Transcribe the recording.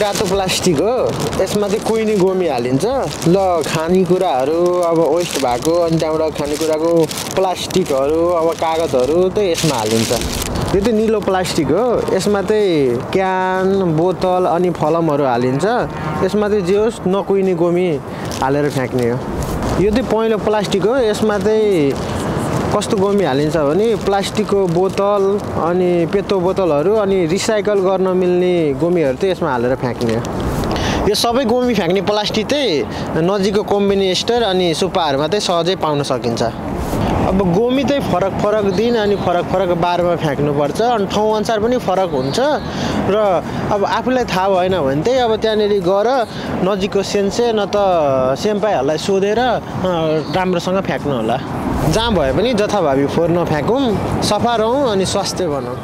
रातो प्लास्टिक हो यसमा चाहिँ कुइनी गोमी हालिन्छ ल खानेकुराहरू अब वेस्ट भएको अनि त्यहाँबाट खानेकुराको प्लास्टिकहरू अब कागजहरू चाहिँ यसमा हालिन्छ यो चाहिँ निलो प्लास्टिक हो यसमा चाहिँ क्यान बोतल अनि फलमहरू हालिन्छ यसमा चाहिँ जे होस् नकुइने गोमी हालेर फ्याँक्ने हो यो चाहिँ पहेँलो प्लास्टिक हो यसमा चाहिँ कस्तो गोमी हालिन्छ भने प्लास्टिकको बोतल अनि पेतो बोतलहरू अनि रिसाइकल गर्न मिल्ने गोमीहरू चाहिँ यसमा हालेर फ्याँक्ने हो यो सबै गोमी फ्याँक्ने प्लास्टिक चाहिँ नजिकको कम्बिनी स्टोर अनि सुपाहरूमा चाहिँ सहजै पाउन सकिन्छ अब गोमी चाहिँ फरक दिन अनि फरक बारमा फ्याँक्नुपर्छ अनि ठाउँ अनुसार पनि फरक हुन्छ र अब आफूलाई थाहा भएन भने चाहिँ अब त्यहाँनिर गएर नजिकको सेन्से न त सेम्पाईहरूलाई सोधेर राम्रोसँग फ्याँक्नु होला जहाँ भए पनि जथाभावी फोहोर नफ्याँकौँ सफा रहौँ अनि स्वास्थ्य बनाऊ